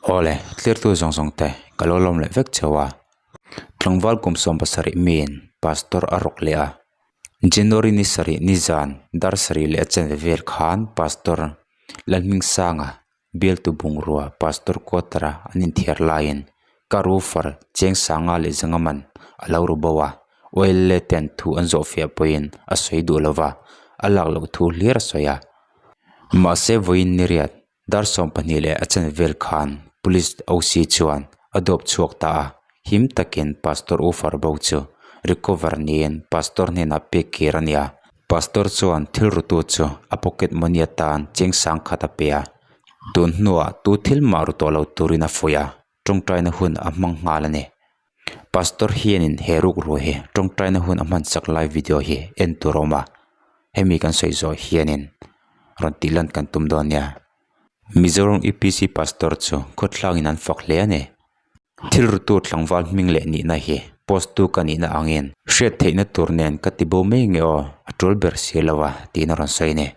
Awle, tlirtu zawng zawng te ka lo lawm leh vek cheu a. Tlangval kum 70 miin Pastor a rawk leh a. January ni sarih ni zan dar sarih leh a chanve vel khan Pastor Lalhmingsanga bialtu bungrua Pastor quarter a an inthiar laiin ka roofer cheng sanga leh zanga man a lo ru bo a. Oil ten thu an zawh fiah pawhin a sawi duh lova, a lak loh thu hlir a sawi a. Mahse vawiin ni riat Dar 12 leh a chen vel khan Police OC chuan a dawp chhuak ta a, him takin Pastor U Farbo chu recover niin Pastor hnenah pek kir a ni a. Pastor chuan thil rutu chu a pocket money atan cheng sang khat a pe a, tun hnuah tu thil mah ru tawh lo turin a fuih a, tawngtaina hun a hmang nghal a ni. Pastor hianin he rukru hi tawngtaina hun a hman chak lai video hi en tur a awm a, hemi kan sawi zawh hianin rawn tih lan kan tum dawn nia. Mizoram UPC Pastor chu khawthlangin an fak hle a ni. Thil rutu tlangval hming leh nihna hi post tu ka nihna angin hriat theihna tur nen ka ti bo mai nge aw, a tul ber si lo a tiin a rawn sawi a ni.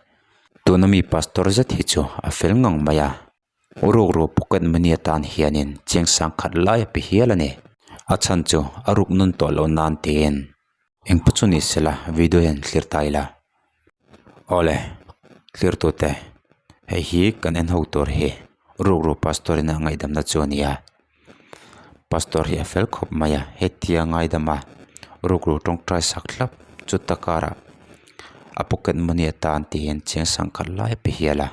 Tuna mi Pastor zet hi chu a fel ngang mai a. Rukru pocket money atan hianin chiang sang khat lai a pe hial a ni. A chhan chu a ruk nun tawh loh nan tiin eng pawh chu ni sela video hian thlir ta ila. Awle thlir tute hei hi kan en ho tur hi rukru pastor in a ngaihdamna chu a ni a. Pastor hi a fel khawp mai a hetia ngaidam a rukru tawngtai sak thlap chu ta karah a pocket money atan tiin chiang sang khat lai a pe hial a.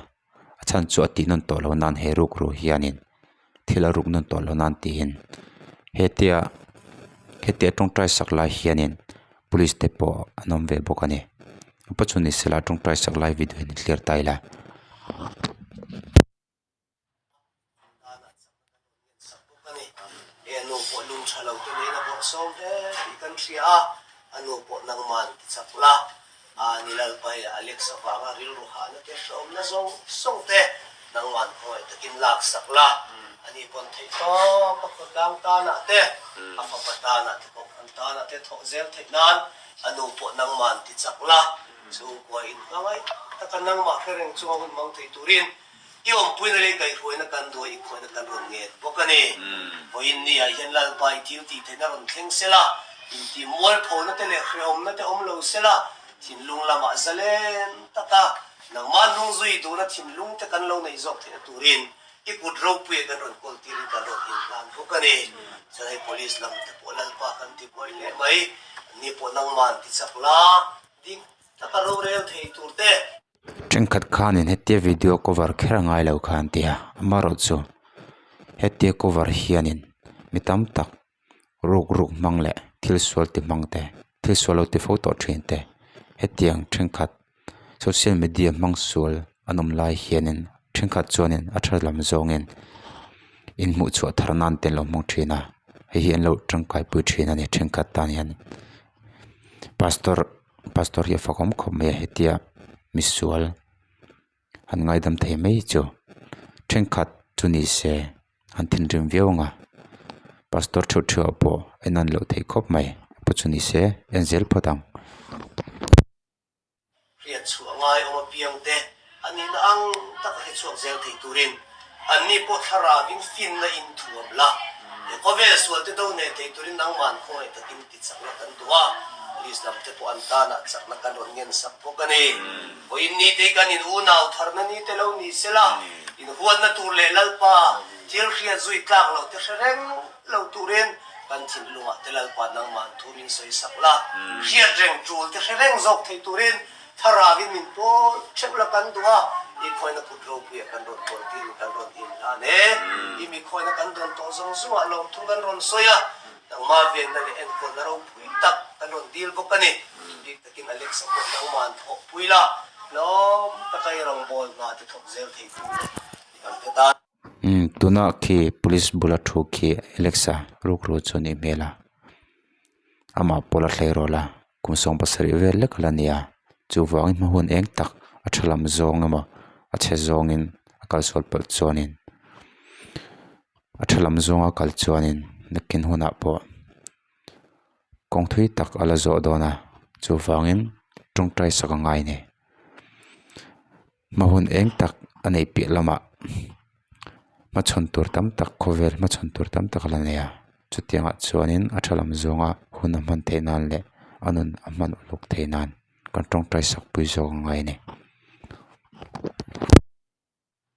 A chhan chu a tih nawn tawh loh nan he rukru hianin thil a ruk nawn tawh loh nan tiin hetia hetia tawngtai sak lai hianin police te pawh an awm ve bawk a ni pa chu ni sela tawngtai sak lai video hi thlir ta ila. A ni Lalpai Alex avanga rilru hahna te hrehawmna zawng zawng te nangman khawngaih takin lak sak la, ani pawn theih tawp a khawtlang tanah te, a fapa tanah te pawh an tanah te thawh zel theih nan a nu pawh nangman ti chak la, chhungkua in hmangaih taka nangmah hre reng chunga hun hmang thei turin i awmpuina leh kaihhruaina kan duai i khuaina kan rawn nget bawk a ni. Vawiin ni ah hian Lalpa i thil tih theihna rawn thleng sela, intih mualphona te leh hrehawmna te awm lo sela, thinlung lamah zalen taka nangmah hnungzui duhna thinlung te kan lo neih zawk theihna turin i kut ropuia kan rawn kawl tirin kan rawn inhlan bawk a ni. Chuan hei Police lam te pawh Lalpa kan ti buai hle mai, anni pawh nangmah an ti chak la, dik taka rorel thei tur te. Thenkhat khanin hetia video cover kher a ngai lo kha an ti a amaherawh chu hetia cover hianin mi tam tak ruk ruk hmang leh thil sual ti hmang te thil sual lo ti fo tawh thin te hetiang thenkhat social media hmang sual an awm lai hianin thenkhat chuanin a tha lam zawngin inhmuh chhuah thar nan te an lo hmang thin a hei hi an lo tangkai pui thin a ni thenkhat tan hian pastor. Pastor hi a fakawm khawp mai a hetia misual han ngaidam thei mai chu thenkhat chu ni se an thinrim viau ang a pastor theuh theuh ah pawh en an loh theih khawp mai pawh chu ni se en zel phawt ang. Riat chhuah ngai awm apiang te a nihna ang taka hre chhuak zel thei turin anni pawh thlarauin finna in thuam la, he khawvel sual te do nei thei turin nangman khawngaih takin ti chakna kan duh a, police lam te pawh an tanah chakna kan rawn ngen sak bawk a ni. Vawiin ni te hi kan in unau tharna ni te lo ni sela, in huatna tur leh Lalpa thil hriat zui tlak loh te hre reng lo turin kan thinlungah te Lalpa nangman thu min sawi sak la, hriat reng tul te hre reng zawk thei turin Thlarauin min pawl theuh la kan duh a, i khawina kut ropuia kan rawn kawl tiin kan rawn inhlan e. I mi khawina kan dawn tawh zawng zawngah lawmthu kan rawn sawi a, nangmah venna leh enkawlna ropui tak kan rawn dil bawk a ni. Bik takin Alexa pawh nangmah an thawhpui la, lawm taka i rawngbâwl hna te thawk zel thei tur i kan pe ta. Umm tuna khi police bula thu khi Alexa rukru chu a nih hmel a amah pawh la thlei rawlh a kum 70 vel lek a la ni a chuvangin hma hun eng tak a tha lam zawng emaw a chhe zawngin a kalsual palh chuanin a tha lam zawnga kal chuanin nakin hunah pawh kawng thui tak a la zawh dawn a chuvangin tawngtai sak a ngai a ni. Hma hun eng tak a neih piah lamah Hmachhawn tur tam tak khawvel hmachhawn tur tam tak a la nei a, chutiangah chuanin a tha lam zawnga hun a hman theih nan leh a nun a hman uluk theih nan kan tawngtai sak pui zawk a ngai a ni.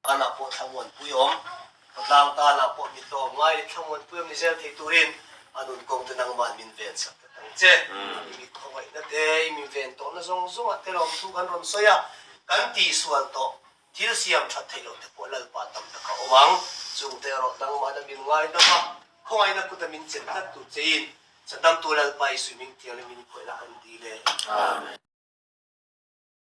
Tanah pawh thlamuanpui awm, khawtlang tanah pawh mi tlawm ngai leh thlamuanpui awm ni zel thei turin a nun kawng te nangman min ven sak tlat ang che. I mi khawngaihna te, i min ven tawhna zawng zawngah te lawmthu kan rawn sawi a, kan tihsual tawh thil siam that theih loh te pawh Lalpa tam tak a awm ang. Chungte erawh nangmahna min ngaidam a, khawngaihna kuta min chen tlat tur chein Chhandamtu Lalpa i suihming thianghlim in khawilah kan dil e. Amen.